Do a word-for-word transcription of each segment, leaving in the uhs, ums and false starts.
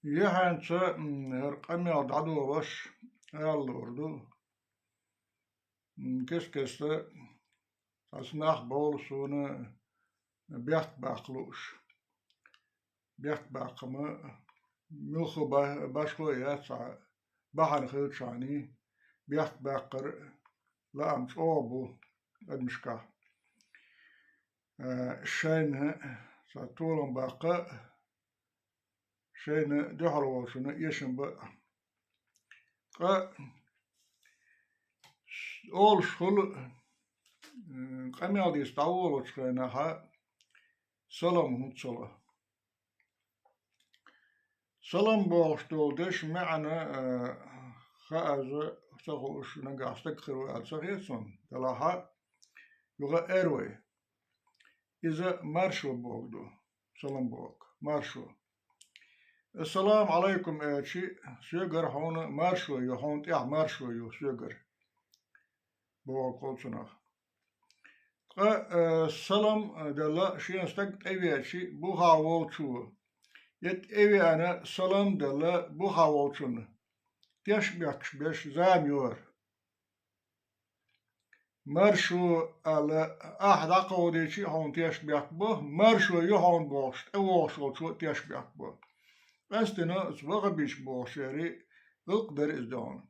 Яхьанца, м, хӀара къамел дӀадолаш аьлла лур ду. М, кест-кеста цхьацца нах бовла суна бехк баккха лууш. Бехк баккхама муьлхха ба-, башхо а яц, цхьа бахьана хилчахьана, бехк баккхар лаам чӀогӀа бу адамашкахь. Э, шайна цхьа толам баккха а, шайна дуьхьал волчунна эшам ба а. Ткъа олуш хуьлу, м, къамел дийца дӀаволучу хенахь салам хӀунда ца ло. Салам бохуш долу дешан маьӀна, э, хаа ца хууш нагахь стаг хир ву аьлла ца хета суна, делахь а юха эр вай. Иза маршо бохург ду, салам бохург, маршо. «Ассаламу Ӏалайкум» аьлча, соьгара хьуна маршо ю, хьуна тӀехь маршо ю соьгара, бохург хуьлу цунах. Ткъа, э, салам делла шен стаг тӀевеача, бухахь волчо, я тӀевеана салам делла бухахь волчунна, тешнабехкаш беш зама йора. Маршо аьлла, ахь дӀакховдийча а хьуна тешнабехк бу, маршо ю хьуна бохуш, тӀевогӀуш волчо а тешнабехк бу. Къаьстина оцу ваххабиташ бохучеран гӀиллакх дара иза дохуна.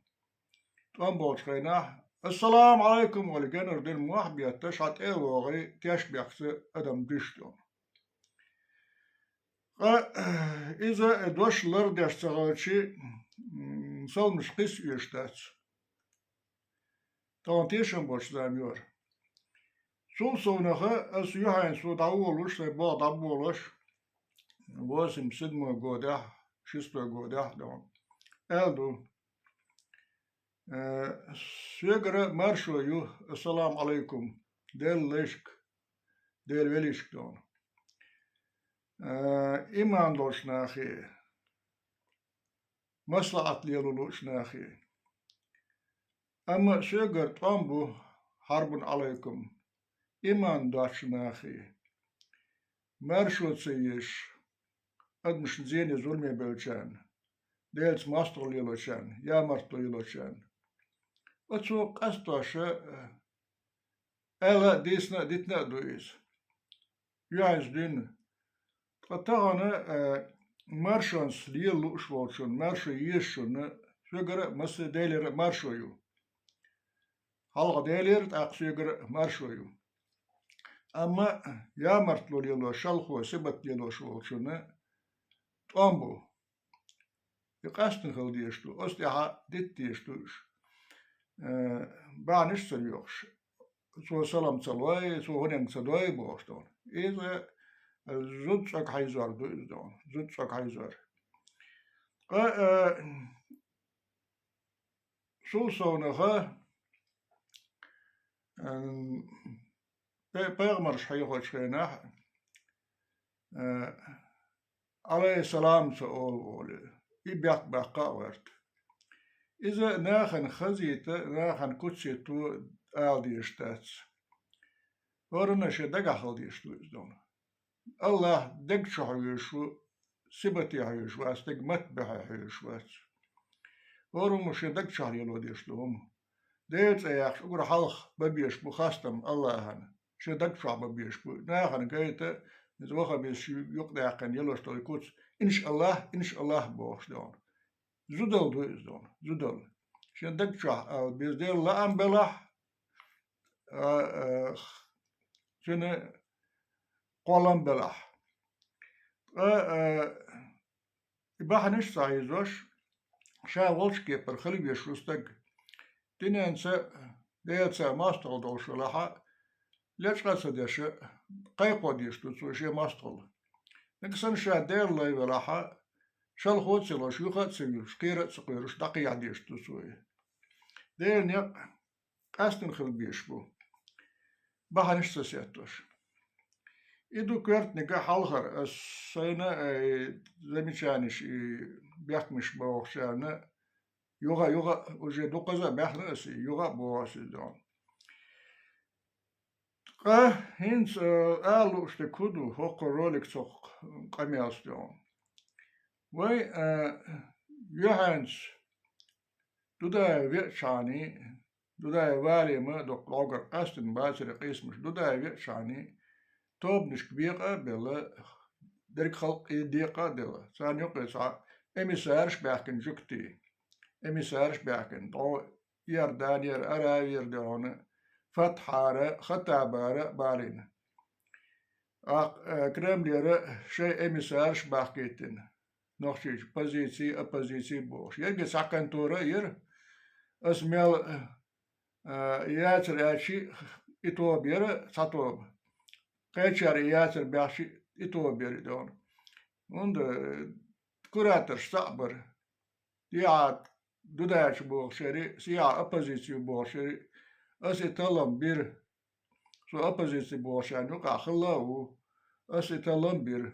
ТӀом болчу хенахь, «Ассаламу Ӏалайкум» олий генара дина мохь а бетташ, хьан тӀе а вогӀий, тешнабехкаца адам дуьсуш дохуна. Ткъа иза дош лардеш ца хилча, м, саламаш кхин а оьшуш дац. Тахана тешам боцу зама йора. Цул совнаха аса юьхьанца дӀаволуш, сайн болх дӀаболош, восемьдесят седьмой годехь, шестой годехь а ду, аьлла ду. Э, соьгара маршо ю, ассаламу Ӏалайкум, Делан лайшка, Делан велийшка ду. Э, иман долчу нахе, маслаӀат лело луучу нахе. Амма соьгара тӀом бу, хьарбун Ӏалайкум, иман доцучу нахе. Маршо ца еш, адамашна зене, зуламе бевллачарна, Делаца мостагӀалла лелочарна, ямартло лелочарна. Оцо къастош а, аьлла а, дийцина а, дитина а ду иза. Юьхьанца дуьйна. Ткъа тахана, э, маршонца лела лууш волчунна, маршо езачунна, соьгара а, массо а Делера а маршо ю. Хьалха Делера, тӀаккха соьгара а маршо ю. Амма ямартло лело, шалхо, сибат лелош волчунна тӀом бу. И къаьстина хила дезаш ду, оцу тӀехь дита дезаш ду уьш. Э, бахьанаш а ца лоьхуш, цо салам ца лой, цо хӀуненга ца дой бохуш долу. Иза зуда цӀог хьийзор ду иза долу, зуда цӀог хьийзор. Ткъа, э, цул совнаха, м, пе-, пайхамарш хьехочу хенахь, э, Ӏалайхиссалам ца олу олий, и бехк баккха а гӀерта. Иза нахана хазийта, нахана куцийто ала дезаш дац. ХӀоранна шен дагахь хила дезаш ду иза долу. АллахӀ дег чу хьоьжуш ву, сибате хьоьжуш вац, дег матбехье хьоьжуш вац. ХӀора хӀума шен даг чохь лело дезаш ду хӀума. Делан цӀе яьккхича уггар хьалха бан безаш бу хастам АллахӀана. Шен даг чохь бан безаш бу. Нахана гайта, иза ваххабиташ юкъадаьккхина елош долу куц, иншаАллахӀ, иншаАллахӀ бохуш долу. Зудалла ду иза долу, зудалла. Шен даг чохь ала беза, Делан лаам белахь, а, а, цуьнан кхоллам белахь. Ткъа, а, и бахьанаш а ца хьийзош, ша волчу кепара хила везаш ву стаг. Диненца, Делаца мостагӀалла долуш велахь а, лечкъа а ца деш, кхайкхо дезаш ду цо шен мостагӀалла. Нагахь санна ша Делан лай велахь а, шалхо а ца луш, юха а ца вуьлуш, кхера а ца кхоьруш, дӀакхехьа дезаш ду цо и. Делан некъ къаьстина хила безаш бу, бахьанаш а ца сеттош. И ду коьртаниг а хьалхара, ас сайна, э, замечаниш, и бехкамаш бохучарна юха, юха, уже дукхаза а баьхна ас и, юха а боху ас иза дохуна. Ткъа хӀинца, э, ала лууш дерг хӀун ду, хӀокху ролик цох къамелаш ду. Вай, э, юьхьанца Дудаев веачхьана, Дудаев валийна дукха дӀогара къаьстина бацара къийсамаш, Дудаев веачхьана, тобанашка бекъа а белла, дерриг халкъ и декъа а делла. Царна юкъе цхьа эмиссараш а баьхкина жуьгтий. Эмиссараш а баьхкина. ДӀо Иорданера, Аравера ду хьуна, Фатхьара, Хаттабара а балийна. ТӀаккха, э, Кремлера шайн эмиссараш а бахкийтина. Нохчийчу позиций, оппозиций бохуш. Ерриге цхьа контора а яра. Ас мел, э, яцар аьлча, и тоба яра цхьа тоба. Кхечара и яцар баьхча, и тоба яра и дона. ХӀунда, э, кураторш цхьаъ бара. ДӀа Дудаевс боху шерри, сиха оппозици боху шерри, ас и таллам бира. Со оппозици бохучарна юкъахь хилла а ву. Ас и таллам бира.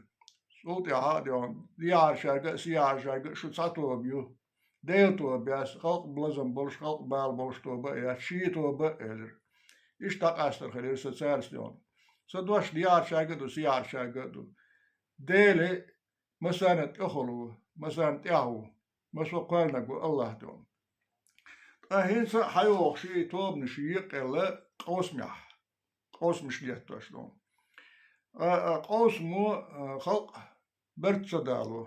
Цул тӀаьхьа а ду хьуна, дехьарчаьрга а, сехьарчаьрга а шу цхьа тоба ю. Делан тоба яц, халкъ лазам болуш, халкъ бала болуш тоба а яц, шен тоба а, элира. Иштта дӀакъаьстина хилира сан цаьрца ду хьуна. Сан дош дехьарчаьрга а ду, сехьарчаьрга а ду. Деле Масарна тӀехула ву, масарна тӀехь ву, масо кхоьллинарг ву АллахӀ ду. Ткъа хӀинца а хьайогӀуш и тобанаш екъаелла къовсамехь, къовсамаш леттош ду. Ткъа, а, къовсамо, а, халкъ барт ца дало.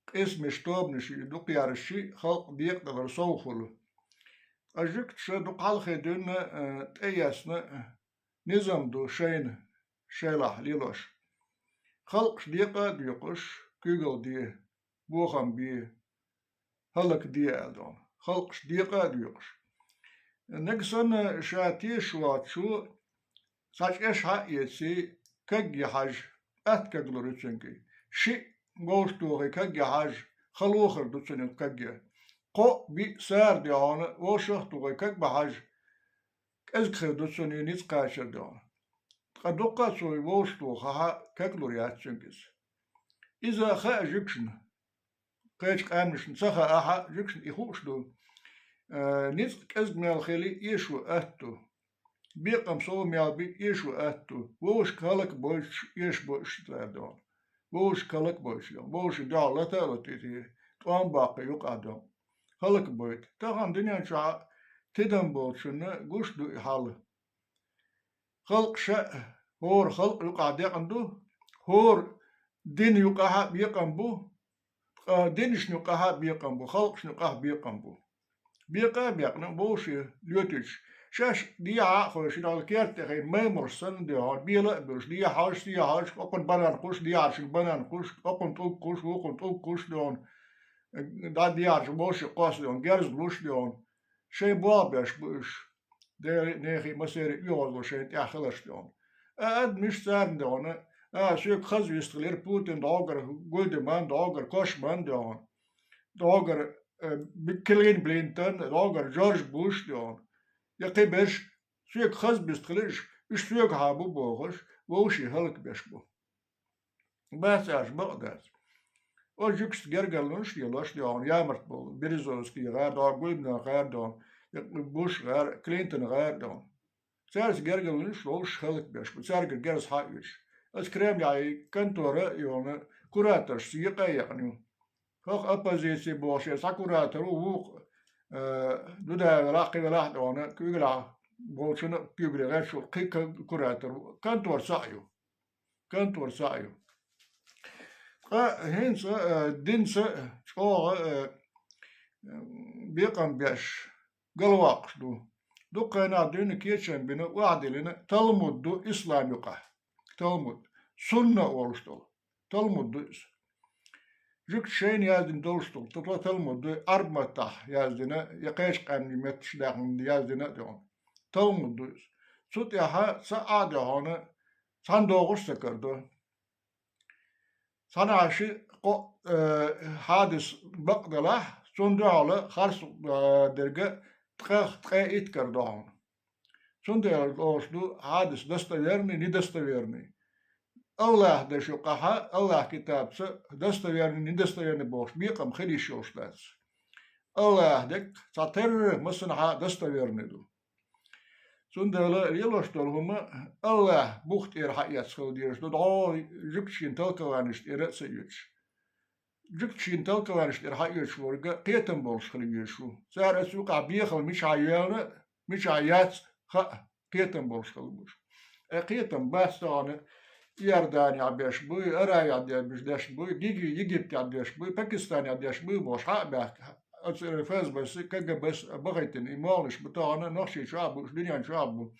Къийсамаш, тобанаш дукха яьржича, халкъ декъадалар сов хуьлу. Ткъа жуьгташа дукха хьалхе дуьйна, а, тӀеэцна, а, низам ду шайна, шайлахь лелош. Халкъаш декъа а доькъуш, куьйгалла де, бохам бе, хӀаллакде аьлла ду хьуна. Халкъаш декъа а доькъуш. Нагахь санна ша тешаш воцучо цхьа чӀеш хьа а эций, кагге хьажа, атта каглур ю цуьнга. Шиъ вовшахтохий кагге хьажа, хала вохар ду цуьнан кагге. Кхоъ а, биъ а, сара ду хьуна, вовшахтохий каг бан хьажа, кӀезиг хир ду цунна ницкъ кхачар ду хьуна. Ткъа дуккха а цо вовшахтохахь, каглур яц цуьнга иза. Иза хаа жуьгташна, кхечу къаьмнашна ца хаахь а, жуьгташна и хууш ду. Э, ницкъ кӀезиг мел хили эшо атта ду. Бекъам сов мел би эшо атта ду. Вовшашка хӀаллакбойтуш эшабо уьш цара ду хьуна. Вовшашка хӀаллакбойтуш ду хьуна. Вовшийн дуьхьал лата а латийта, тӀом а боккхий юкъахь ду хьуна. ХӀаллакбойта. Тахана дуьнен чохь тидам болчунна гуш ду и хьал. Халкъаша, хӀора халкъ юкъахь декъна ду, хӀора дин юкъахь а бекъам бу, ткъа динашна юкъахь а бекъам бу, халкъашна юкъахь а бекъам бу. Бекъа а бекъна, вовшийн лоьтуьйтуш. Шаьш дехьа а хойшина, керта тӀехь маймалш санна ду хьуна, бела а буьлуш, дехьа хьожуш, сехьа хьожуш, окхунна банан кхуш, дехьарчунна банан кхуш, окхунна тӀулг кхуш, вукхунна тӀулг кхуш ду хьуна. ДӀа дехьарчу вовшийн кхосса ду хьуна, герз луш ду хьуна. Шайн болх беш бу уьш. Делан а, нехан а, массеран а оьгӀазло шайна тӀехь хиларш ду хьуна. А, адамаш царна ду хьуна, а, соьга хаза вистхилира Путин, дӀогара Гульдеман, дӀогара Кошман ду хьуна. ДӀогара, э, Клинтон, дӀогара Джордж Буш ду хьуна. Я кхин берш, соьга хаза бистхилира уьш, уьш соьгахьа бу бохуш, вовшийн хӀаллакбеш бу. Бац аьлча, бакъ дац. Оцу жуьгташца гергарлонаш а лелош ду хьуна, ямарт болу Березовский гӀар ду хьуна, Гульдеман гӀар ду хьуна, Буш гӀар, Клинтон гӀар ду хьуна. Цаьрца гергарлонаш а лелош хӀаллакбеш бу, цаьргара герз хьа а оьцуш. Аса Кремлехь контора а ю хьуна, кураторшца екъа а екъна ю. ХӀокху оппозици бохуш цхьа куратор ву, вукху, э, Дудаев велахь, кхин велахь а ду хьуна, куьйгаллехь болчунна а куьйгалле гӀерташ ву кхин ка-, куратор ву. Контора цхьаъ ю. Контора цхьаъ ю. Ткъа хӀинца, э, динца чӀогӀа, э, бекъам беш, галваккхаш ду. Дукха хенахь дуьйна кечам бина, охьадиллина, Талмуд ду ислам юкъахь. Талмуд. Сунна олуш долу. Талмуд ду иза. Жуьгташа шайна яздина долуш долу, тхо Талмуд ду, Ӏарб маттахь яздина, я кхечу къаьмнийн метташ даьхна яздина а ду хьуна. Талмуд ду иза. Цу тӀаьхьа цхьа а ду хьуна, цхьана догӀуш а ца карадо. Цхьана ши-кхоъ, э, хьадис бакъ делахь, цунна дуьхьал харц, э, дерг ткъех ткъе итт карадо хьуна. Цундела олуш ду хьадис достоверный, недостоверный. АллахӀан дашна юкъахь, АллахӀан китабца достоверный, недостоверный бохуш бекъам хила йиш йолуш дац. АллахӀан дерг цхьатерра массанхьа достоверный ду. Цундела лелош долу хӀума Аллахь бух тӀера хьаэцна хила дезаш ду, дӀо жуьгташийн толкованеш тӀера а ца оьцуш. Жуьгташийн толкованеш тӀера хьаоьцуш верг кхетам болуш хила везаш ву. Цара оцу юкъахь бехал мичахь йоьллу, мичахь яц, хаа, кхетам болуш хила бу уьш. Э, кхетам бац тахана Иорданехь беш буй, Аравехь деш буй, Егип-, Египтехь беш буй, Пакистанехь беш буй бохуш хьа а баьхкина. Оцу ФСБ-с, КГБ-с бахийтина и молланаш бу тахана Нохчийчохь а бу, дуьнен чохь а бу.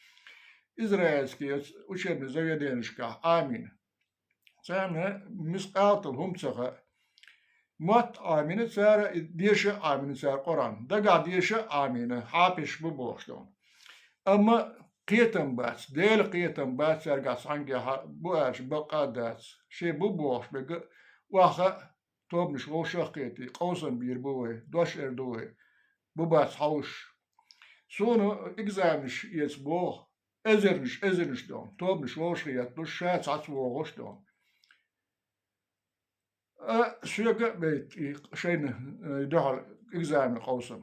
Израильский оцу учебный заведенешкахь Ӏамийна. Царна мискъалтал хӀума ца хаьа. Мотт Ӏамийна цара, и деша а Ӏамийна цара Къуръан. Дагахь деша а Ӏамийна, хьафизаш бу бохуш долу. Амма кхетам бац, Делан кхетам бац цаьргахь цхьаьнгахь бу аьлча бакъ а дац. Шен бу бохуш берг а, охьахаа, тобанаш вовшах а кхетий, къовсам бийр бу вай, дош эр ду вай. Бу бац хьовсуш. Суна экзаменаш эца боху, эзарнаш, эзарнаш долу, тобанаш вовшах етталуш, ша цхьацца вогӀуш долу. А, соьга а бейта и шайна, э, дуьхьал экзамен къовсам.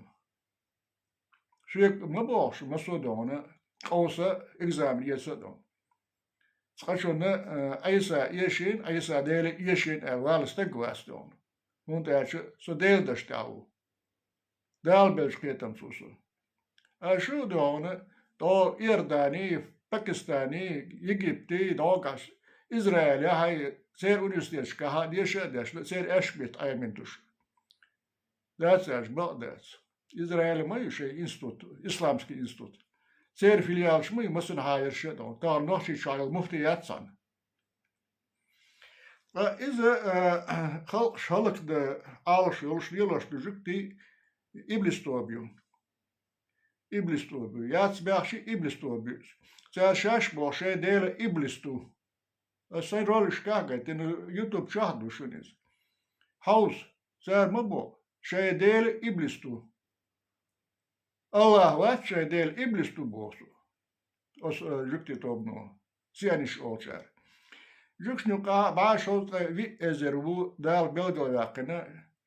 Соьга ма бохуш, массо а долу, къовса экзамен эца а долу. Цкъачунна, э, Ӏийса эшийна, Ӏийса Дела эшийна аьлла вала стаг вац долу. ХӀунда аьлча со Делан дашна тӀехь ву. Дала беллачу кхетамца ву со. Ай шу а догӀна, догӀу Иордани, Пакистани, Египти, догӀу Израиле, хьай, церан университеташкахь деша а дешна, церан аьшпа бетта Ӏемина ду шу. Дац аьлча, бакъ дац. Израиле ма ю шайн институт, исламский институт. Церан филиалаш ма ю, массанхьа ерш а догӀу. Тахана Нохчийчохь йолу муфти яц цхьаьна. Ткъа иза, а, халкъаш хӀаллакдан Ӏалаш йолуш лелош ду жуьгтий иблис тоба ю. Иблис тоба ю. Яц баьхча иблис тоба ю. Цара шаьш боху шайн дела иблис ду. Аса сайн роликашкахь а гайтина, ютуб чохь а ду шуна иза. Хьовса, цара ма боху, шайн дела иблис ду. Аллахь вац шайн дела, иблис ду боху цо. Оцу, э, жуьгтийн тобано, сионисташ олучара. Жуьгташна юкъахь бӀе шовзткъе виъ эзар ву Дала билгалваьккхина,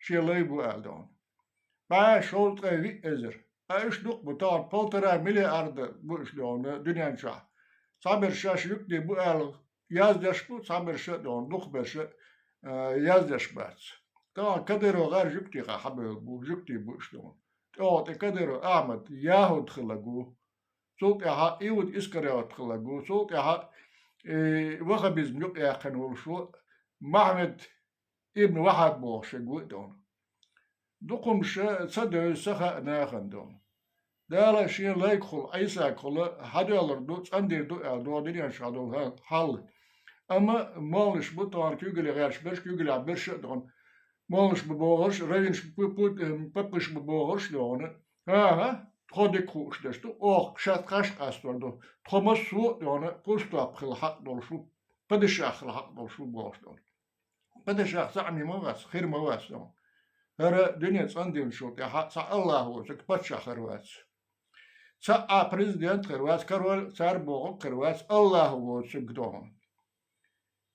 шен лай бу аьлла догӀна. БӀе шовзткъе виъ эзар. Ткъа уьш дукха бу, тахана полтора миллиарда бу уьш догӀна дуьнен чохь. Цхьаберш шаьш жуьгтий бу аьлла яздеш бу, цхьаберш а догӀна, дукхахберш а, э, яздеш бац. Тахана Кадыров гӀар жуьгтий хьан хьабевлла бу, жуьгтий бу уьш догӀна. ТӀехула тӀе Кадыров Ахьмад, яхӀуд хилларг ву. Цул тӀаьхьа Иуда Искариот хилларг ву. Цул тӀаьхьа, э, ваххабизм юкъаяьккхина волуш ву Махьмад ибн Вахьаб бохуш верг ву и догӀна. Дукхамша ца девза, ца хаьа нахана догӀна. Дала шен лайгахула, Ӏийсагахула хьадоьллур ду, цӀандийр ду аьлла догӀу дуьнен чохь долу хьал. Амма молланаш бу тахана куьйгалле гӀерташ берш, куьйгаллехь берш а догӀна. Молланаш бу бохурш, раввинаш бу, пу-, э, папаш бу бохурш а догӀна. ХӀан-хӀа, тхо дика хууш дерш ду, оха шаьш къаьстор ду. Тхо массо а догӀна, пурстоп хила хьакъ долуш ву, падишах хила хьакъ долуш ву бохуш догӀна. Падишах цхьаъ ма вац, хир ма вац догӀна. ХӀара дуьне цӀандинчул тӀаьхьа цхьа Аллахь воцург паччахь хир вац. Цхьа а президент хир вац, король, цар бохург хир вац, Аллахь воцург догӀна.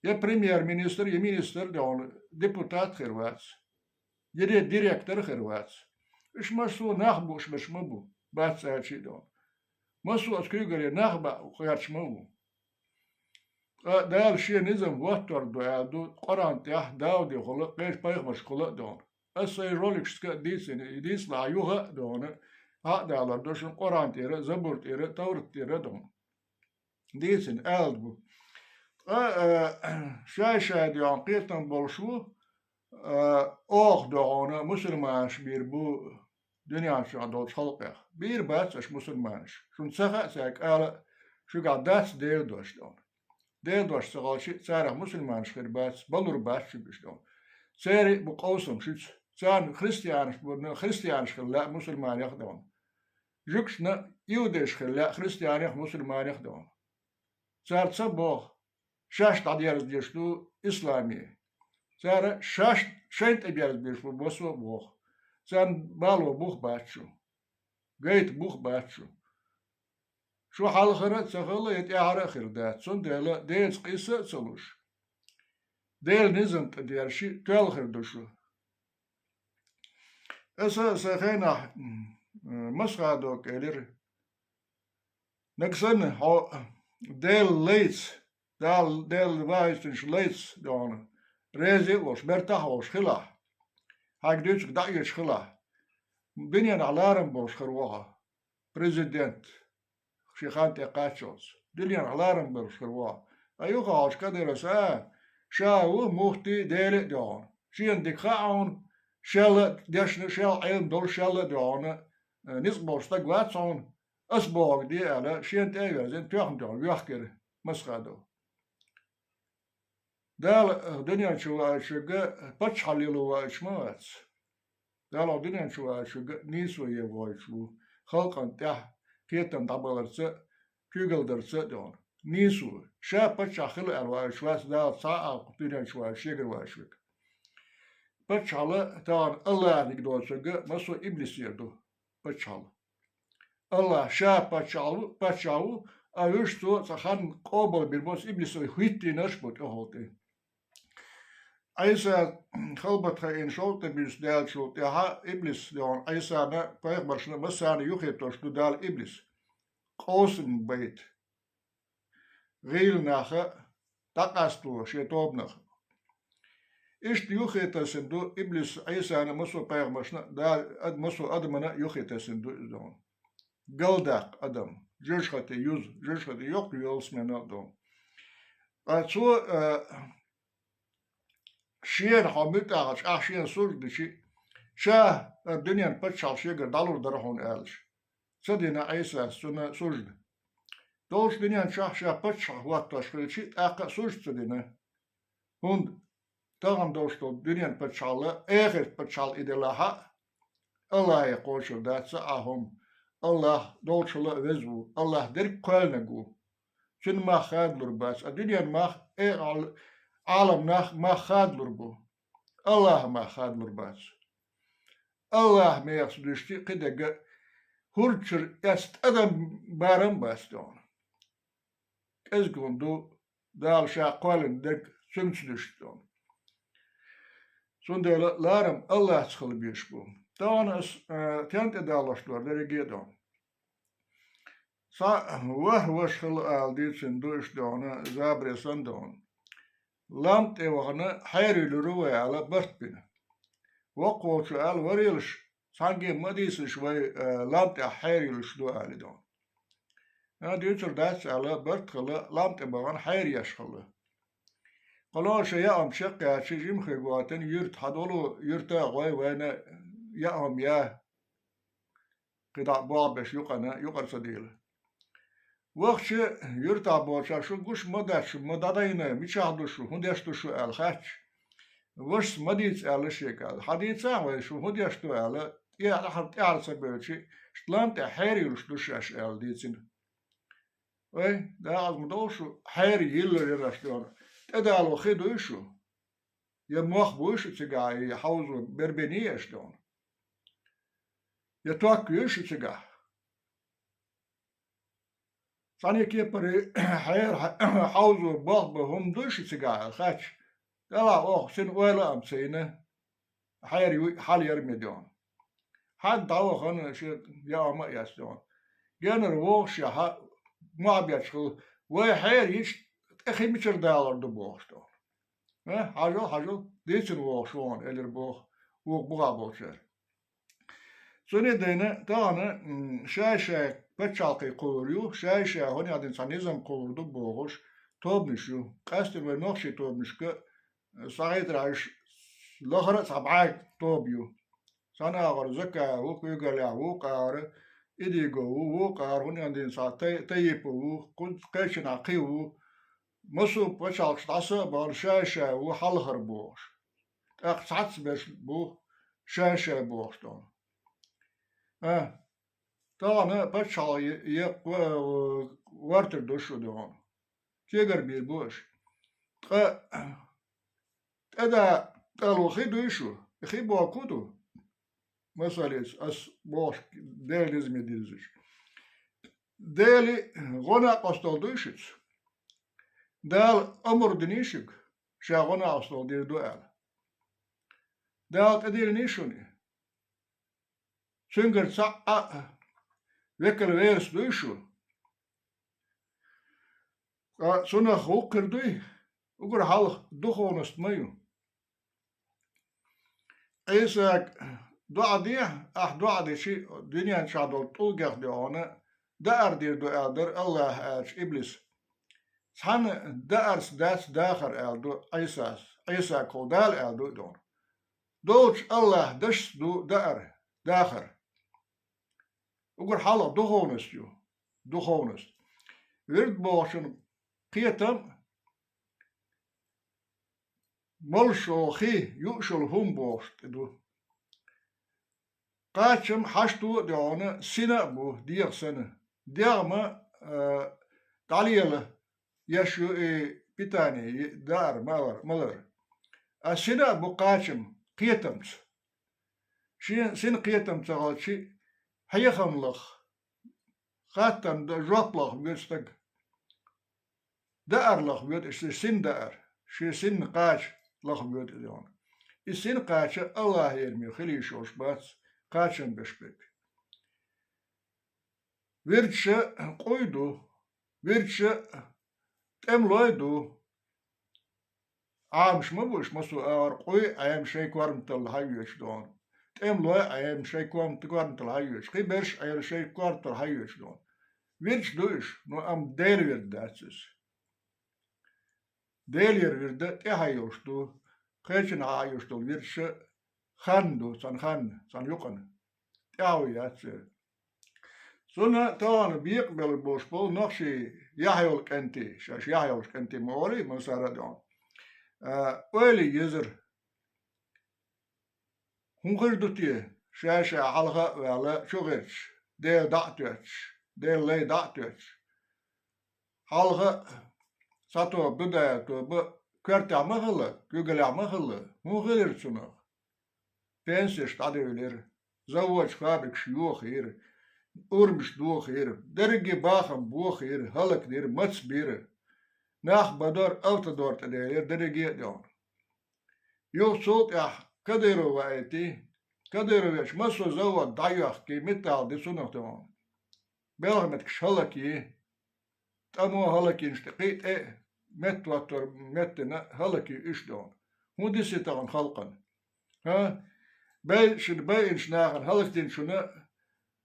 Я премьер-министр, я министр догӀна, депутат хир вац. Я ди-, директор хир вац. Уьш массо а нах бууш берш ма бу, бац аьлча а догӀна. Массо а оцу куьйгалле нах баа гӀерташ ма ву. Ткъа Дала шен низам хӀоттор ду аьлла ду Къуръан тӀехь Даудехула, кхечу пайхамаршкахула а догӀна. Аса сайн роликашка а дийцина, и дийцалахь юха а догӀна, хьа а далор ду шуна Къуръан тӀера, Забур тӀера, Таврат тӀера а догӀна. Дийцина, аьлла бу. Ткъа, а, шай-шай догӀна кхетам болуш ву, а, оха догӀна мусульманаш бийр бу дуьнен чохь долчу халкъех. Бийр бац аша мусульманаш. Шуна ца хаьа цаьрга ала, шуьгахь дац Делан дош догӀна. Делан дош ца хилча, царах мусульманаш хир бац, балур бац шуьга уьш догӀна. Церан а бу къовсам шуьца. Царна христианаш бу, христианаш хила лаьа мусульманех а догӀна. Жуьгташна иудейш хила лаьа христианех а, мусульманех а догӀна. Цара ца боху, шаьш дӀадерзадеш ду исламе. Цара шаьш шайна тӀе берзабеш бу массо а боху. Царна бало бух бац шу. Гайта бух бац шу. Шу хьалхара а ца хилла, я тӀаьхьара а хир дац. Цундела деца къийса а ца луш, Делан низам тӀе дерш, тоьлла хир ду шу. Аса сан хенахь, м, Масхадо кӀелира. Нагахь санна хьо Дела лайца, Дала, Дела ваийтинчу лайца, дохьуна, реза а волуш, мертахь а волуш хилахь, хьайга дуьйцург дӀаоьцуш хилахь, дуьненахь ларам болуш хир ву хьо, президент, шен хан тӀе кхаччалц. Дуьненахь ларам болуш хир ву хьо. Ткъа юха хьо Кадыровс, а, ша ву муфти, Дела а, дохьуна. Шена дика хаьа хьуна, шел а дешна, шел Ӏилма долуш, шел а, дохьуна, э, ницкъ болуш стаг вац хьуна, ас бохург де аьлла, шена тӀе а верзина, тоьхна-тоьхна воьхкира Масхадов. Дала, э, дуьнен чу ваийтинчуьнга паччахьалла лело ваийтуш ма вац. Дала дуьнен чу ваийтинчуьнга нийсо ян ваийтуш ву, халкъана тӀехь кхетам дӀабаларца а, куьйгалла дарца а, дохьуна. Нийсо, ша паччахь хила аьлла ваийтуш вац Дала цхьа а кху дуьнен чу ваийтуш, шегара ваийтуш верг. Паччахьалла тахана АллахӀниг доцург массо а иблисера ду, паччахьалла. АллахӀ ша паччахь ву, паччахь ву, а вуьш цо цхьа хан къобалбина боцу иблисо хӀиттийнарш бу тӀехула тӀе. Ӏийса халбат хаийна шовзткъе буьйса даьллачул тӀаьхьа иблис, дохьуна, Ӏийсана, пайхамаршна, массарна юххетош ду Дала иблис. Къовсам байта. ГӀийла нах а дӀакъасто шен тобанах. Иштта юххетасина ду иблис Ӏийсана, массо а пайхамаршна а, Дала, ад-, массо а адамана а юххетасина ду иза, дохьуна. Галдаккха адам, жожахате юза, жожахате йоккха йолу смена а, дохьуна. Ткъа цо, а, шена хьо муьтӀахь хилча, ахь шена сужда дичи, ша, а, дуьненан паччахьалла шегара дӀалур дара хьуна, аьлча, ца дина Ӏийсас цунна сужда. Долчу дуьнен чохь ша паччахь хӀоттош хилчи, тӀаккха а сужда ца дина. ХӀунда тахана долуш долу дуьненан паччахьалла, эхартан паччахьалла и делахь а, АллахӀе кхочур дац цхьа а хӀума. АллахӀ долчуьнга а веза ву, АллахӀ дерриг кхоьллинарг ву. Цуьнан мах хадалур бац, а дуьненан мах, э, Ӏал-, Ӏаламан мах хадалур бу. АллахӀан мах хадалур бац. АллахӀан мехаца дуьстичи кхидерг а, хӀордачуьра эцна тӀадам барам а бац, дохьуна. КӀезиг хӀума ду, Дала ша кхоьллина дерг цуьнца дуьсту, дохьуна. Цундела ларам АллахӀца хила безаш бу. Тахана ас, а, тен тӀедалош дара дерриге а, дохьуна. Цхьа ваха ваша хилла ала дийцина ду иштта, дохьуна, забаре санна, дохьуна. Лам тӀе вахана хьерайиллира вай аьлла барт бина. Воккхаволчо аьлла, варелаш, цхьаьнгге а ма дийцалаш вай, а, лам тӀехь хьерайиллаш ду, аьлла, дохьуна. А, дуьйцур дац аьлла, барт а хилла, лам тӀе бахана хьераяьлла хилла. Кхана шен яа хӀума чекхъяьлча, жимхе гӀоьртина юьрта, хьан долу юьрта а гӀой, вайна яа хӀума я. КхидӀа болх беш юкъана, юкъара ца дийла. Вахча юьртахь боцурш: «Шу гуш ма дац, шу ма дӀадайна, мичахь ду шу, хӀун деш ду шу?» аьлла хаьттича, вашас: «Ма дийца», аьлла шега аьлла. «Хьан дийцахь вай, шу хӀун деш ду?» аьлла, тӀе-, тӀаьхьара ца бевлчи, лам тӀехь хьерайиллаш ду шаьш аьлла дийцина. Вай, декъаза ма довлу шу, хьерайиллар яра аш, дохьуна. ТӀедало хи дуй шу? Я мох буй шу цигахь, я хьовзо бербений аш, дохьуна? Я ток юй шу цигахь? Цхьана кепара хьера, хьовзо, болх бан хӀума дуй шу цигахь аьлла хаьттича, делахь оха цуьнан ойла а ца йина, хьера юй хьал яра ме, дохьуна. Хьан дӀавахана, шен яа хӀума а эцна, дохьуна. Генара вогӀушехь, мохь бетташ хилла, вай хьера йича, тӀе хи мичара далор ду бохуш, дохьуна. А, хьажал, хьажал, дийцина вогӀуш ву хьуна, элира боху вукху бухахь болчара. Цуьнан а дайна, тахана, м, шай-шай пачхьалкхе кхуллур ю, шай-шай хӀунех дина цхьа низам кхуллур ду бохуш, тобанаш ю. Къаьсттина вай нохчийн тобанашка, э, схьахетархьама, лахара а цхьа бӀе тоба ю. Цхьана агӀор Закаев ву, куьйгаллехь ву, кху агӀор Идигов ву, вукху агӀор хӀунех дина цхьа Тай-, Тайипов ву, кху-, кхечанхьа кхин ву. Массо а пачхьалкхаш дӀаса а бахана, шай-шай ву хьалхара бохуш. ТӀаккха цхьацца берш бу шай-шай бохуш, дохьуна. А, тахана пачхьалкх е-, еккъа, э, вартар ду шу, дохьуна. Кегара бийр бу аша. Ткъа тӀеда тӀело хи дуй шу? И хи бохург хӀун ду? Масалца, ас бохуш, Делан низаме дирзича. Делан гӀо-накъосталла дуй шуьца? Дала омра диний шуьга, ша гӀо-накъосталла дийр ду аьлла? Дала тӀедиллиний шуна и? Цуьнгара цхьа а векал, верас дуй шу? Ткъа цунах гӀуллакх хир дуй? Угар хьалха духовность ма ю. Ӏийсага доӀа де, ахь доӀа дичи, дуьнен чохь долу тӀулгех де хьуна, даар дийр ду аьлла дара Аллаха аьлча иблис. Цхьана даарца дац дахар аьлла ду Ӏийсас. Ӏийсагахула Дала аьлла ду и дохьуна. Долчу Аллаха дашца ду даар, дахар. Угар хьалха духовность ю. Духовность. Вирд бохучун кхетам, молуш йолу хи, юуш йолу хӀума бохуш тӀе ду. Кхачам хьашт а де хьуна, сина а бу, дегӀ санна. ДегӀ ма, а, дӀалела еш ю и питание, и даар, малар, малар. А сина а бу кхачам, кхетамца. Шен син кхетам ца хилчи, хьехам лаха, хаттарна д-, жоп лаха воьду стаг. Даар лаха воьду, шен син даар, шен син кхача лаха воьду и дохьуна. И син кхача Аллахьераме хила йиш йолуш бац кхачам беш берг. Вирдаша къуй ду, вирдаша тӀемалой ду. Ӏамаш ма бу уьш, массо а агӀор къуй Ӏема шайн корматалла хьайоьцуш дохьуна. ТӀемалой Ӏема шайн кормата-, корматалла хьайоьцуш. Кхин берш Ӏела шайн корматалла хьайоьцуш дохьуна. Вирдаш ду уьш, но амма Делан вирд дац иза. Делера вирда тӀаьхье йолуш ду, кхечанхьа йолуш долу вирдаша хан ду, цхьана ханна, цхьана юкъана. ТӀаьхье яц церан. Цунна тахана бекъабелла болуш болу нохчий яхь йолу кӀентий, шаьш яхь йолуш кӀентий ма олий, масара а дохьуна. А, ойла езара. ХӀун хир ду те, ша-ша хьалха а ваьлла, чу гӀерташ, Дела дӀа а тоьттуш, Делан лай дӀа а тоьттуш? Хьалха а цхьа тоба ду, даьлла тоба, коьртехь ма хилла, куьйгаллехь ма хилла, хӀун хилира цунах? Пенсеш дӀадевлира, заводаш, фабрикаш йохийра, урамаш дохийра, дерриге бахам бохийра, хӀаллакдира, мацбира. Нах бадор, автодор тӀе делира, дерриге а дохьуна. Юха цул тӀаьхьа Кадыров ваийтий, Кадыров веача, массо а завод дӀайоьхкий, меттахь ди цунах дохьуна. Белхан меттигаш хӀаллакйий, тӀамо хӀаллакйинчу тӀе, кхин а тӀе меттахӀоттор меттина хӀаллакйий уьш дохьуна. ХӀун дисий тахана халкъана? ХӀа? Бай-, шуна байинчу нахана хӀаллакдинчунна,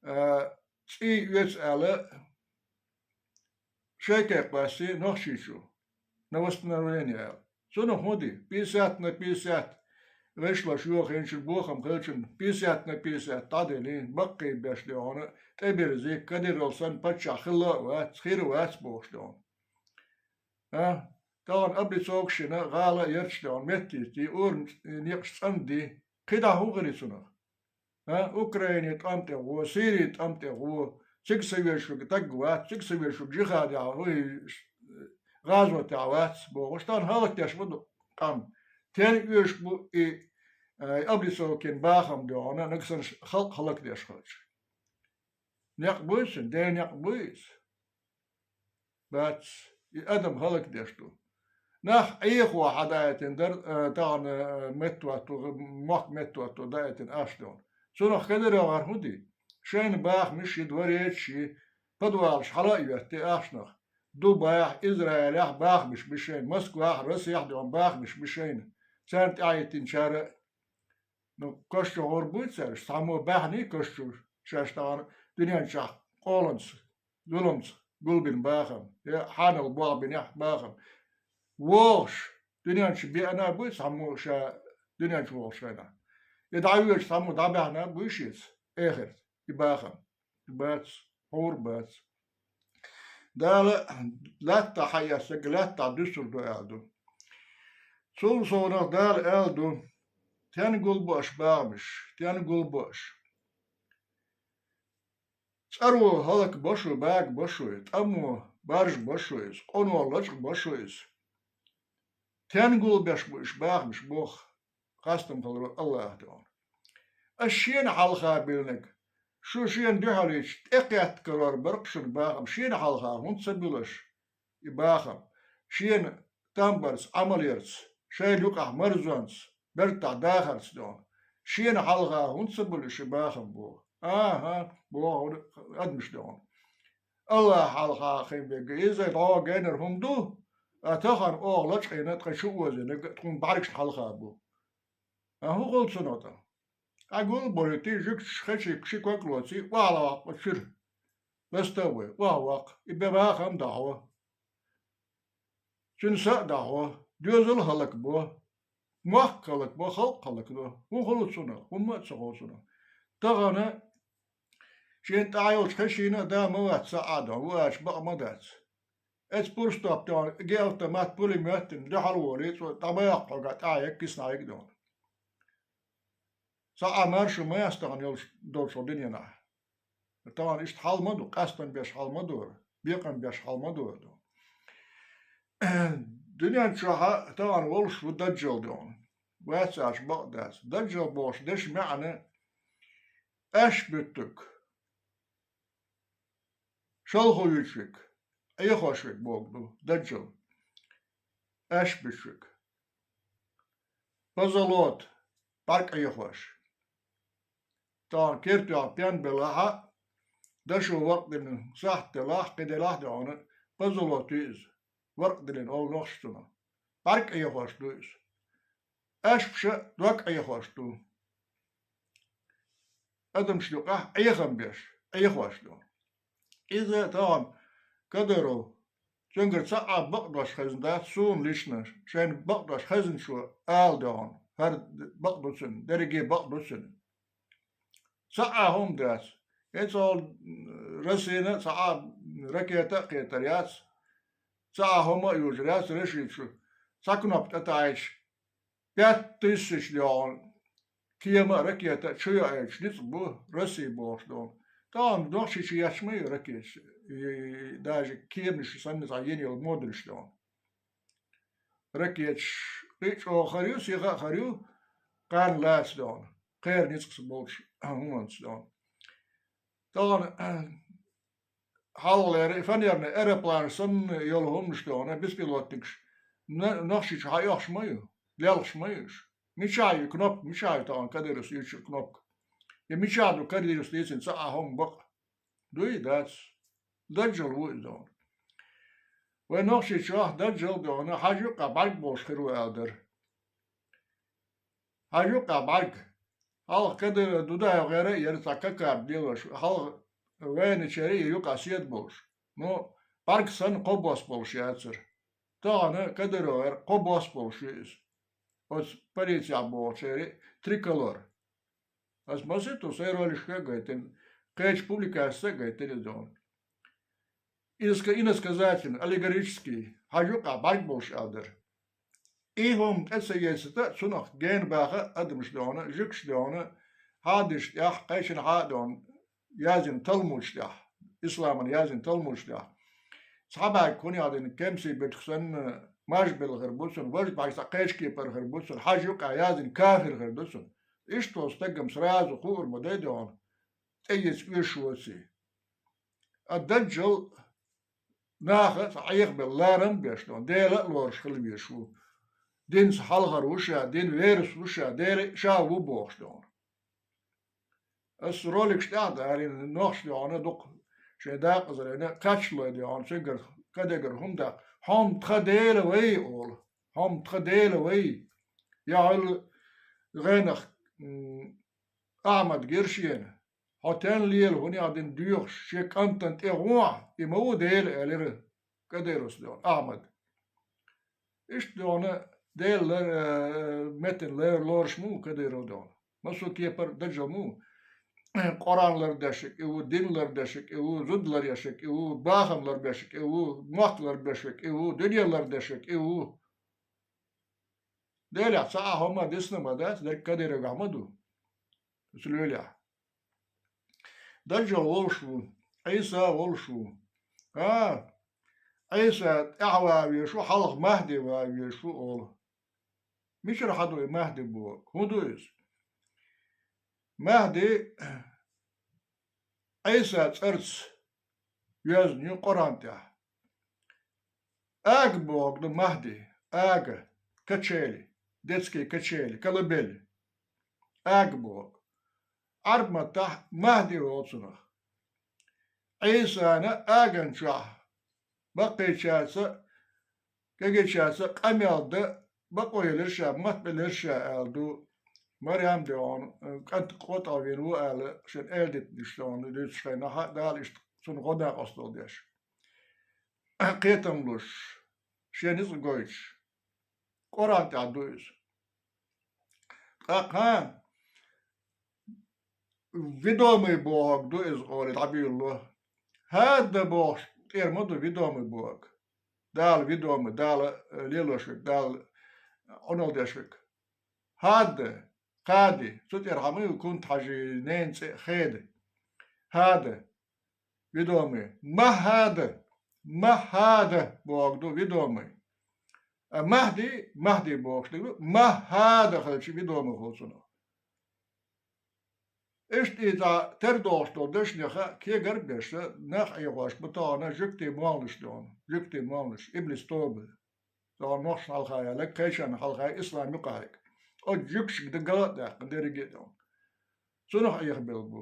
а, цӀий оьцу аьлла, шайкай кхоьссий Нохчийчу, на восстановление аьлла. Цунах хӀун ди? Пятьдесят на пятьдесят вешалаш йохийначун, бохам хилчун, пятьдесят на пятьдесят дӀаделлий, баккхий беш дохьуна, тӀебирзий, Кадыров санна паччахь хилла а вац, хир а вац бохуш дохьуна. А? Тахана облицовка йина, гӀала а ярташ дохьуна, меттийтий, урам некъаш цӀандий, кхидӀа хӀун хир цунах? А, Украине тӀом тӀе гӀо, Сирии тӀом тӀе гӀо, цига ца везаш верг стаг вац, цига ца везаш верг жихадехь, хӀу-, гӀазотехь вац бохуш, тахана хӀаллакдеш ма ду къам. Стенна оьшуш бу и, э, облицовкин бахам дохьуна, нагахь санна халкъ хӀаллакдеш хилча? Некъ буй цуьнан, Делан некъ буй иза? Бац, и адам хӀаллакдеш ду. Нах Ӏехо хьадаийтина дара, э, тахана, э, меттахӀотто, мохк меттахӀотто даийтина ахча дохьуна. Цунах Кадыровгара хӀун ди? Шайна бахамаш йи, дворецаш йи, подвалаш хьала а йоьттий ахчанах. Дубайхь, Израилехь бахамаш би шайна, Москвахь, Россехь дохьуна бахамаш би шайна. Царна тӀаьхьахӀиттинчара, ну, каш чу гӀур буй цаьрга, цхьаммо баьхний каш чу, шаьш тахана дуьнен чохь къоланца, зуламца гулбина бахам, я хьанал болх бинехь бахам. ВогӀуш, дуьнен чу беана буй цхьаммо ша дуьнен чу вогӀучу хенахь? Я дӀавоьдуш цхьаммо дӀабаьхьна буй шеца эхарта и бахам? Бац, хьур бац. Дала лаьттахь хьаэцнарг лаьттахь дуьсур ду аьлла ду. Цул совнах Дала аьлла ду: «Стенна гулбо аш бахамаш, стенна гулбо аш? ЦӀаро хӀаллакбо шу, багабо шу, тӀамо баржабо шу иза, къоно лачкъабо шу иза. Стенна гулбеш бу уьш бахамаш?» — боху хастам хиларо Аллаха дохьуна. Ас шена хьалха биллинарг, шу шена дуьхьалийча тӀекхетта карор бара-кх шуна бахам, шена хьалха хӀунда ца буьллу аш и бахам? Шена там барца, Ӏамал ярца, шайна юкъахь марзонца, бертахь дахарца дохьуна. Шена хьалха хӀунда ца буьллу аш и бахам боху? Аха, боху адамаш дохьуна. Аллахь хьалха хин бега. Иза дӀо генар хӀума ду, а тахан оха лачкъийна ткъа чу озина, тхуна бӀаргашна хьалха бу. А хӀун хуьлу цунах тӀа? Къагулболуьйтий, жуьгташ хечий, ши ког лоций, охьалаваккха чуьра. Ласта вай, охьаваккха, и бен бахам дахьо. Цуьнан са а дахьо, доьзал а хӀаллакбо, мохк а хӀаллакбо, халкъ а хӀаллакдо. ХӀун хуьлу цунах? ХӀумма а ца хуьлу цунах. Тахана шена тӀаьхьа йолчу хешийна а да ма вац, ца Ӏа дон, ву аьлча бакъ ма дац. Эцу пурстоп дон, геавтомат, пулемёт дина, дуьхьал волий, цо дӀа ма яккха хьоьга, тӀаьхьа еккхий снайга дон. Ца Ӏа марша ма яц тахана йолуш долчу дуьненахь. Тахана иштта хьал ма ду, къастам беш хьал ма дора, бекъам беш хьал ма дора ду. Дуьнен чохь а тахана волуш ву даджал дона. Вац аьлча бакъ дац. Даджал бохуш дешан маьӀна аьшпа буьттург, шалхо вуьйцург, Ӏехош верг бохург ду, даджал, аьшпа буьттург. Позолота, бӀаьрг Ӏехош. Тахана кертоьхна пен белахь а, дашо варкъ диллина сахьт делахь, кхин делахь а дона, позолота ю иза, варкъ диллина олу нохчаша цунах. БӀаьрг Ӏехош ду иза. Аьшпаша дог Ӏехош ду. Адамашна юкъахь Ӏехам беш, Ӏехош ду. Иза тахана Кадыров, цуьнгара ца Ӏа бакъдош хезна дац, суна лично, шайна бакъдош хезначо ала догӀу, хӀара бакъ ду цуьнан, дерриге бакъ ду цуьнан. Ца Ӏа хӀума дац. ХӀинца олу Россина ца Ӏа ракета а кхетар яц, ца Ӏа хӀума а южар яц Рашида шу. Цхьа кнопка тӀе таӀийча, пять тысяч догӀу кема а, ракета а чу йоуьйтуш ницкъ бу Россия бохуш долу. Тахана Нохчийчу етташ ма ю ракеташ, и даже кеманаш санна цхьа йина йолу модулаш догӀу. Ракеташ кхин а чӀогӀа хир ю, сиха а хир ю, кхарна лаца догӀу, кхеран ницкъаца болчу хӀуманца догӀу. Тахана хьалхалера и фанерный аэропланаш санна йолу хӀуманаш догӀу, беспилотникаш, на-, Нохчийчу хьаоьхуш ма ю, лелхаш ма ю уьш. Мичахь ю кнопка, мичахь ю тахана Кадыровс юьйцура кнопка? Я мичахь ду Кадыровс дийцина ца Ӏа хӀума бакъ? Дуй, дац? Даджал ву иза догӀу. Вайн Нохчийчохь даджал догӀу, хьажа юккъехь бӀаьрг болуш хир ву аьлла дара. Хьажа юккъехь бӀаьрг. Хьалха Кадыров Дудаев гӀера а яра цхьа кокарда лелош, хьалха вайначеран а юкъахь седа болуш. Ну, бӀаьрг санна кхо бос болуш яцара. Тахана Кадыров гӀера кхо бос болуш ю иза. Оцу полицехь бохучеран триколор. Ас масийтта сайн роликашка а гайтина, кхечу публикашца а гайтина иза догӀу. Иза ска-, иносказательный, аллегорический, хьажа юккъехь бӀаьрг болуш аьлла дара. И хӀума тӀе ца ецийта а, цунах гена баха а адамаш догӀу, жуьгташ догӀу, хьадисаш тӀехь, кхечанхьа а догӀу, яздина талмудаш тӀехь, исламан яздина талмудаш тӀехь. Цхьа бӀаьрг хӀун яздина, кемсийн бетах санна, маж белла хир бу цунна, важа бӀаьрг цхьа кхечу кепара хир бу цунна, хьажа юккъехь яздина кафир хир ду цунна. Иштта волу стагам сразу хуур ма дай догӀу, тӀеэца оьшуш воций. А даджал наха а цхьа Ӏехабелла ларам а беш догӀу, Дела а лоруш хила везаш ву. Динца хьалхара ву ша, дин верас ву ша, Дела ша ву бохуш догӀу. Ас роликаш тӀехь а дарина, нохчаша догӀу дукха шайн дакъазарийна, кхачалой догӀу, цуьнгара кадегара хӀума даккха. Хьо-м тхан Дела вай олу. Хьо-м тхан Дела вай. Я хьуьлла гӀенах, м, Ахьмад гира шена. Хьо тен лела хӀун яздина доьхуш, шен кӀантана тӀе гӀохь, и ма ву Дела, элира Кадыровс догӀу, Ахьмад. Иштта догӀу Дела лар-, э, метта лар-, лоруш ма ву Кадыров догӀу. Массо а кепара даджал ма ву. Къуръан лардеш верг и ву, дин лардеш верг и ву, зуда ларъеш верг и ву, бахам ларбеш верг и ву, мохк ларбеш верг и ву, дуьне лардеш верг и ву. Делехь цхьа а хӀума дисна ма дац, дерг Кадыровгахь ма ду. Оцу лоьлехь. Даджал волуш ву, Ӏийса волуш ву. А, Ӏийса тӀаьхьа ван везаш ву, хьалха Махьди ван везаш ву олу. Мичара хьан ду и Махьди боху? ХӀун ду иза? Махьди Ӏийса цӀарца йоьзна ю Къуръан тӀехь. Ага бохург ду Махьди, ага, качели, детские качели, колыбель. Ага бохург. Ӏарб маттахь Махьди олу цунах. Ӏийсана агӀон чохь баккхийчаьрца, кегийчаьрца къамел дан бакъо елира ша, мотт белира ша аьлла ду. Марем де вахана, кӀант къотӀалвийна ву аьлла, шен аьлдитанаш дохана дуьйцуш хенахь, Дала иштта цунна гӀо-накъост дала деш. Кхетам луш, шен ницкъ гойтуш, Къуръан тӀехь ду иза. Ткъа кхана ведомый бохург ду иза олий дӀабуьйлало. Хьада бохуш тӀера ма ду ведомый бохург. Дала ведомый, Дала, э, лелош верг, Дала Ӏуналла деш верг. Хьада, кхади, цу тӀера хьан ма ю кунт хьажий ненан цӀе хеда. Хьада, ведомый. Махьада, махьада бохург ду ведомый. А махьди, махьди бохуш дерг ду, махьада хилча ведомый хуьлу цунах. Иштта и цхьа тера дохуш долу дешнех кегар а беш, нах Ӏехош бу тахана жуьгтийн молланаш дохана, жуьгтийн молланаш, иблис тоба. Тахана нохчашна хьалха яьлларг, кхечарна хьалха ислам юкъахьарг. Оцу жуьгташка дан гала а даьккхина дерриге а дохана. Цунах Ӏехабелла бу.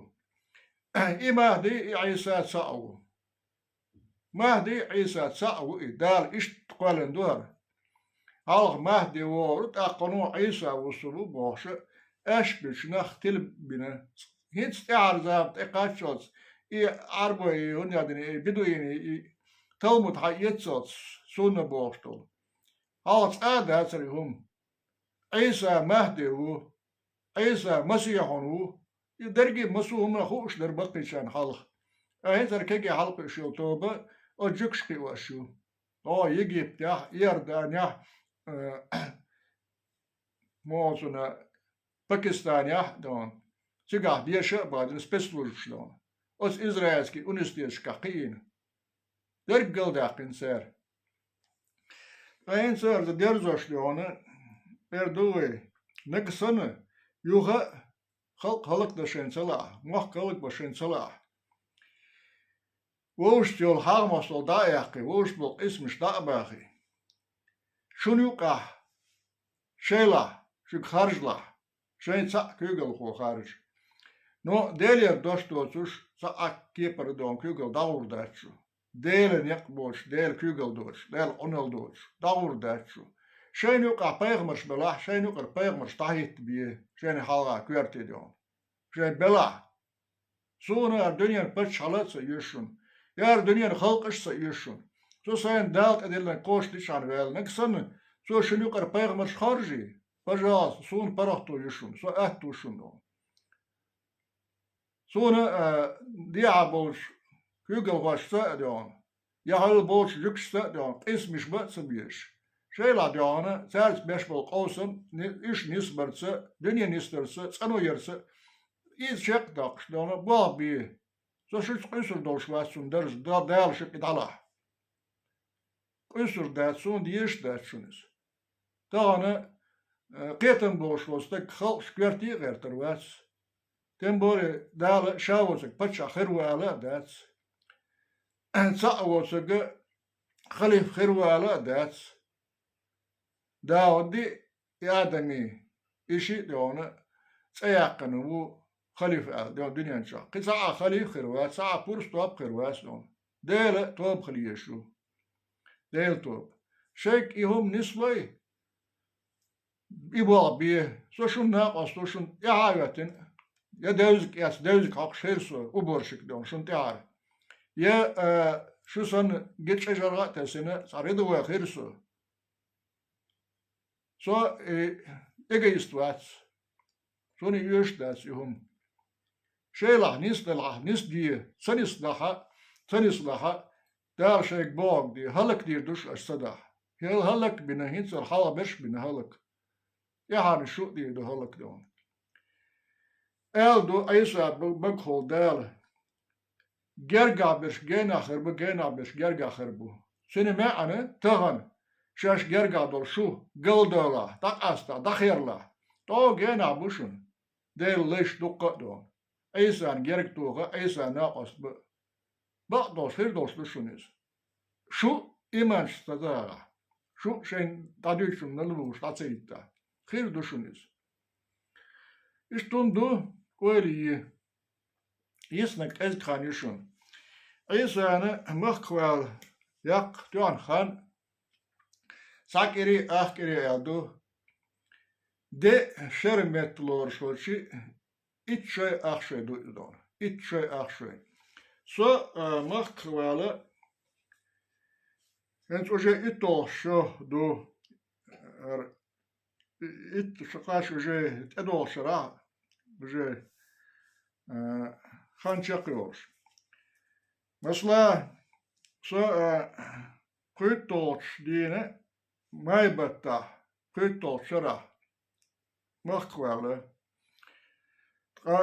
И махьди, и Ӏийса цхьаъ ву. Махьди, Ӏийса цхьаъ ву и, Дала иштта кхоьллина ду хӀара. Хьалха махьди вогӀур, тӀаккха кхуьнан Ӏийса вуссур ву бохуш, аьшпаш нах тилбина. ХӀинца тӀаьхьара зама тӀекхаччалц и Ӏарбой, и хӀунда дина, и бедуиний, и Талмуд хьаэццалц сунна бохуш долу. Хьалха цкъа а дацара и хӀума. Ӏийса махьди ву, Ӏийса масихьун ву. И дерриге а массо а хӀума хууш дара баккхийчарна хьалха. Ткъа хӀинца хӀара кегий хьалакхуьуш йолу тоба оцу жуьгташка кхиош ю. Оха Египтехь, Иорданехь, э, муха цунна, Пакистанехь а дохана, цигахь деша а бахдина спецслужбаш дохана. Оцу израильский университеташкахь кхиийна. Дерг галдаьккхина цара. Ткъа хӀинца хӀара дерзош дохана, эр ду вай, нагахь санна, юха а халкъ хӀаллакдан шайна ца лаахь, мохк хӀаллакбан шайна ца лаахь. Вовшашца йолу хьагӀ-мостагӀалла дӀа а яьккхий, вовшашца болу къийсамаш дӀа а бахий. Шуна юкъахь, шайлахь, шуьга харжалахь, шайн цхьаъ куьйгалхо харжа. Но Делера дош доцуш, цхьа а кепара дохана куьйгалла дӀагӀур дац шу. Делан некъ боцуш, Делан куьйгалла доцуш, Делан Ӏуналла доцуш, дӀагӀур дац шу. Шайна юкъахь пайхамарш белахь, шайна юкъара пайхамарш дӀахӀиттабе, шайна хьалха коьрте дохана. Шайн белахь. Суна хӀара дуьненан паччахьалла а ца оьшу шуна, я хӀара дуьненан халкъаш а ца оьшу шуна. Со сайна Дала тӀедиллина кхочушдичахьана ваьлла, нагахь санна, цо шуна юкъара пайхамарш хоржий, пожалуйста, суна паргӀато ю шуна, со атта ву шуна дохана. Суна, а, дехьа болчу куьйгалхошца а дохана, я хьалха болчу жуьгташца а дохана, къийсамаш бан а ца безаш. Шайлахь дохана, цаьрца беш болу къовсам ни-, уьш нисбарца, дуьне нисдарца, цӀано ярца, иза чекх а доккхуш дохана, болх бе. Со шуьца къуьйсур долуш вац, цунна даржа, Дала шуьга и дӀалахь. Къуьйсур дац, суна дезаш а дац шуна иза. Тахана, э, кхетам болуш волу стаг халкъаш коьрте а гӀертар вац. Тем более, Дала ша воцург паччахь хир ву ала а дац. Цхьаъ воцург халифа хир ву ала а дац. Дауди, и Адамий, и шиъ а дохана, цӀе яьккхина ву халифа аьлла, дохана дуьнен чохь. Кхин цхьа а халифа хир вац, цхьа а пурс топ хир вац дохана. Делан тоба хила езаш ю. Делан тоба. Шайга и хӀума нислой, и болх бе. Со шуна накъост ву, шуна тӀаьхьа а хӀоьттина, я девзиг эцна, девзиг хьокхуш хир со, уборщик дохана, шуна тӀаьхьара. Я, а, шу санна, гича жаргӀа а тесина, цхьа рядовой хир со. Со, э, эгоист вац. Суна и оьшуш дац и хӀума. Шайлахь нисделахь, нисде, ца нисдахь, ца нисдахь, Дала шайга бохург де, хӀаллакдийр ду шу аша ца дахь. ХӀел хӀаллакбина, хӀинццалц хьалха берш а бина хӀаллак. ТӀаьхьарнаш шу а дийр ду хӀаллакдохана. Аьлла ду Ӏийса б-, багахула Дала. Гергахь берш генахь хир бу, генахь берш гергахь хир бу. Цуьнан маьӀна тахана, шаьш гергахь долу шу галдалахь, дӀакъастахь, дӀахерлахь, тӀо генахь бу шуна, Делан лайш дуккха а дохана. Ӏийсана герга тоха, Ӏийсана накъост бан. Бакъдолуш, хир долуш ду шуна иза. Шу иманаш ца дагӀахь, шу шайн дӀадуьйцучунна лулуш дӀа ца хӀиттахь, хир ду шуна иза. Иштта хӀума ду, ойла е. Йиснарг кӀезиг хан ю шуна. Ӏийсана махкахвала яккха тоьхна хан, цхьа кӀири, ах кӀири аьлла ду, де шера метта лоруш волчу итт шой, ах шой ду и дона. Итт шой, ах шой. Со, а, махкахвала, хӀинца уже итталгӀа шо ду, ар-, итт шо кхаш уже тӀедогӀучу шарахь, уже, а, хан чекхйолуш. Масала, со, а, пхуьйтталгӀачу дийнан май баттахь, пхуьйтталгӀачу шарахь махкахваьлла. Ткъа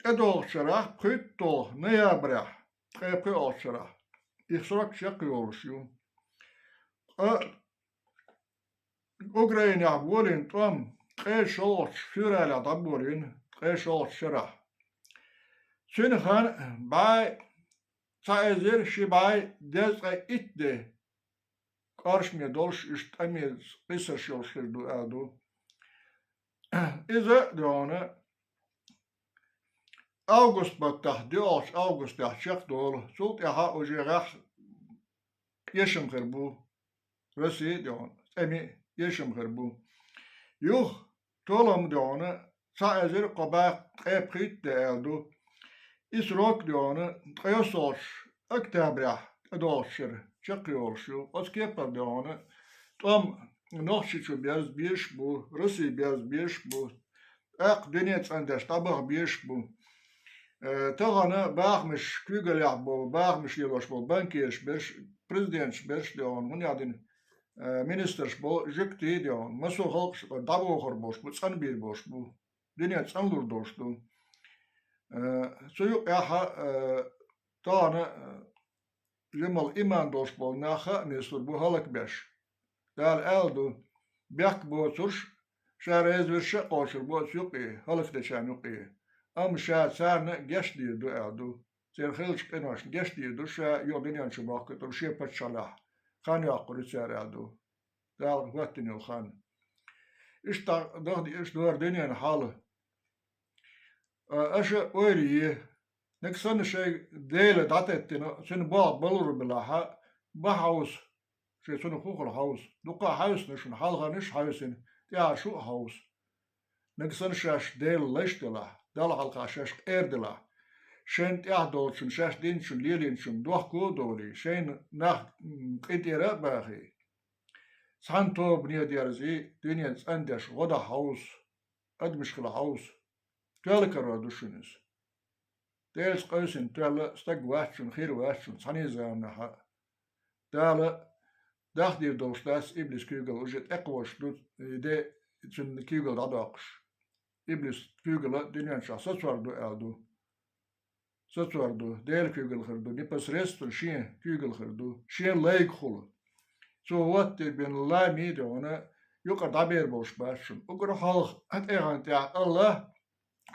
тӀедогӀучу шарахь, пхуьйтталгӀа ноябрехь, ткъе пхоьалгӀачу шарахь, и срок чекхйолуш ю. Ткъа Украинехь болийна тӀом ткъе шолгӀачу февралехь дӀаболийна, ткъе шолгӀачу шарахь. Цуьнан хан бӀе цхьа эзар ши бӀе дезткъе итт де кӀоршаме долуш, иштта тӀаме къийсарш йолуш хир ду аьлла ду. Иза а дуьхьал август баттахь, доьалгӀачу августехь чекхдолу, цул тӀаьхьа уже гӀеххьа эшам хир бу, Россия а дуьхьал, тӀаме а эшам хир бу. Юха толам а дуьхьал, цхьа эзар кхо бӀе ткъе пхийтта де аьлла ду. И срок а дуьхьал, ткъе йоьссалгӀачу октябрехь тӀедогӀучу шеран чекхйолуш ю. Оцу кепара а дуьхьал, тӀом Нохчийчу берза безаш а бу, Россия берза безаш а бу, тӀаккха дуьне цӀандеш дӀабаха безаш а бу. Э, тахана бахамаш куьйгаллехь болу, бахамаш лелош болу банкираш берш, президенташ берш а дуьхьал, хӀунда аьлла, э, министраш болу жуьгтий а дуьхьал, массо а халкъаш дӀабохур болуш бу, цӀанбийр болуш бу. Дуьне цӀанлур долуш ду. Э, цу юкъехь, э, тахана, э, жимма иман долуш болу нах а нислур бу хӀаллакбеш. Дала аьлла ду: «Бехк боцурш, ша реза верш а кхочур бу оцу юкъе, хӀаллакдечарна юкъе. Амма ша царна гечдийр ду», аьлла ду. Церан хиллачу къиношна гечдийр ду ша, юха дуьнен чу бохкуьйтур шен паччахьаллехь, хан йоккхур ю цара аьлла ду. Дала хӀоттийна йолу хан. Иштта даха дезаш дара дуьненан хьал. А, аша ойла е. Нагахь санна шайн Дела дӀатеттина, цуьнан болх балур белахь, бан хьовса, шайн цунах хӀун хуьлу хьовса. Дуккха а хьаьвсина шуна, хьалхарниш а хьаьвсина, тӀаьхьа шу а хьовса. Нагахь санна шаьш Делан лайш делахь, Далла хьалха шаьш къера делахь, шайна тӀехь долчун, шаьш динчун, лелийначун дохко а долий, шайна нах, м, къинтӀера а бахий, цхьана тобане дерзий, дуьнен цӀандеш, гӀо дан хьовса, адамаш хила хьовса, тоьлла карор ду шуна иза. Делаца къевсина тоьлла стаг вац шуна, хир вац шуна цхьана а заманахь а. Дала дахдийр долуш дац иблис куьйгалла, уже тӀекхочуш ду, и де цуьнан куьйгалла дӀадоккхуш. Иблис куьйгалла дуьнен чохь сацор ду аьлла ду. Сацор ду, Делан куьйгалла хир ду, непосредственно шен куьйгалла хир ду, шен лайгахула. Цо хӀоттийна бина ламий а дуьхьал, юкъара дӀабер болуш бац шуна. Уггар хьалха тӀегӀан тӀехь АллахӀ,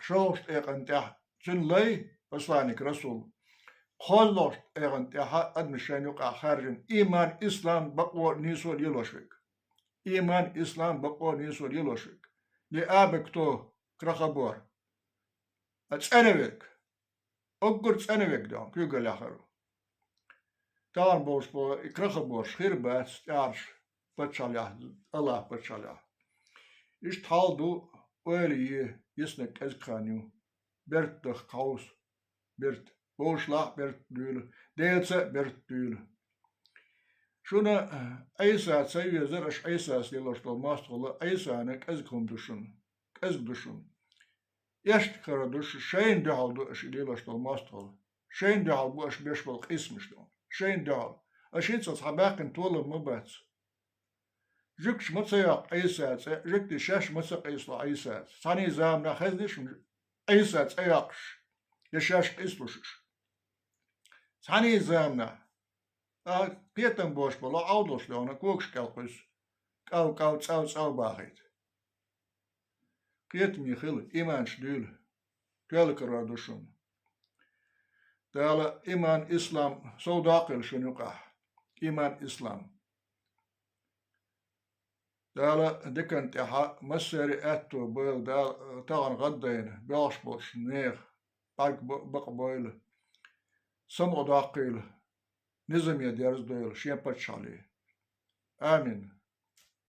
шолгӀачу тӀегӀан тӀехь цуьнан лай, посланник, расул, кхозлагӀчу тӀегӀан тӀехь адамаш шайна юкъахь хаьржина, иман, ислам, бакъо, нийсо лелош верг. Иман, ислам, бакъо, нийсо лелош верг. Ле аба кто, крахобор. А цӀена верг. Уггар цӀена верг дуьхьал куьйгаллехь хир ву. Тахана болуш бо и крахобораш хир бац тӀаьхьарчу паччахьаллехь, АллахӀ паччахьаллехь. Иштта хьал ду, ойла е, йиснарг кӀезиг хан ю. Берт дахка хьовса, берт. Вовшашлахь а берт дуьйла, Делаца а берт дуьйла. Шуна Ӏийса ца везара, аша Ӏийсас лелош долу мостагӀалла, Ӏийсана кӀезиг хӀума ду шуна. КӀезиг ду шуна. Эшна карор ду шу, шайна дуьхьал ду аша и лелош долу мостагӀалла. Шайна дуьхьал бу аша беш болу къийсамаш ду. Шайна дуьхьал. Аша хӀинца цхьа баьккхина толам ма бац. Жуьгташа ма ца йоккху Ӏийса цӀе, жуьгтий шаьш ма ца къийсало Ӏийса цӀе. Цхьана а заманахь хезний шуна Ӏийса цӀе йоккхуш, я шаьш къийсалуш уьш? Цхьана а заманахь. А кхетам бош болу Ӏовдалш дуьхьал когаш кӀел кхуьссу, кӀав-кӀав, цӀав-цӀав бахийта. Кхетаме хила, иманаш дуьйла, тоьлла карор ду шуна. Дала иман, ислам сов доккхийла шуна юкъахь. Иман, ислам. Дала диканна тӀехь массеран а аьтто бойла, Дала тахана гӀаддайна боьлхуш болчу нехан бӀаьрг бакъ-, бакъбойла. самукъадаккхийла, низаме дерзадойла шен паччахьале. Амин.